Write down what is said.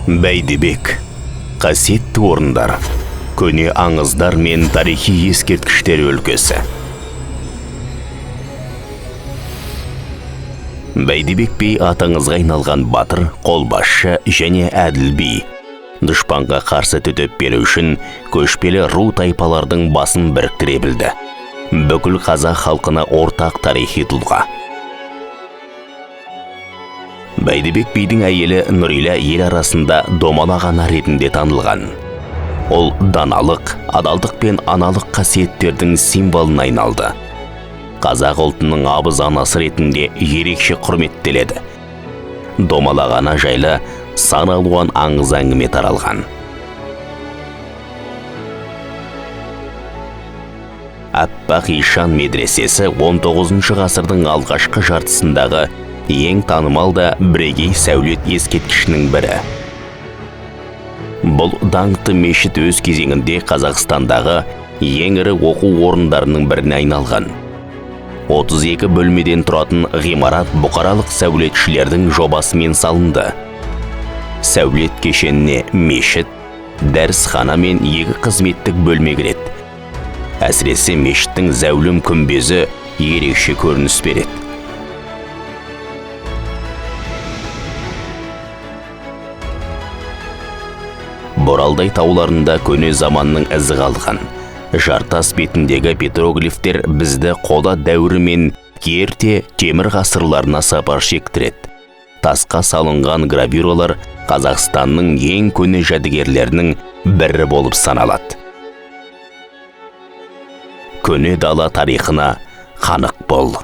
Бәйдібек, қасиетті орындар, көне аңыздар мен тарихи ескерткіштер өлкесі. Бәйдібек би атаңызға айналған батыр, қолбасшы және әділ би. Дұшпанға қарсы төтеп беру үшін көшпелі ру тайпалардың басын біріктіре білді. Бүкіл қазақ халқына ортақ тарихи тұлға. Бәйдібек бидің әйелі Нұрила ел арасында домалақ ана ретінде танылған. Ол даналық, адалдық пен аналық қасиеттердің символына айналды. Қазақ ұлтының абыз анасы ретінде ерекше құрметтеледі. Домалақ ана жайлы сан алуан аңыз әңгіме таралған. Аппақ ишан медресесі 19 ғасырдың алғашқы жартысындағы ең танымал да бірегей сәулет ескерткішінің бірі. Бұл даңқты мешіт өз кезеңінде Қазақстандағы ең ірі оқу орындарының біріне айналған. 32 бөлмеден тұратын ғимарат бұқаралық сәулетшілердің жобасымен салынды. Сәулет кешеніне мешіт, дәрісхана мен екі қызметтік бөлме кіреді. Әсіресе мешіттің зәулім күмбезі ерекше көрініс береді. Боралдай тауларында көне заманның ізі қалған. Жартас бетіндегі петроглифтер бізді қола дәуірі мен ерте темір ғасырларына сапар шектіреді. Тасқа салынған гравюралар Қазақстанның ең көне жәдігерлерінің бірі болып саналады. Көне дала тарихына қанық бол.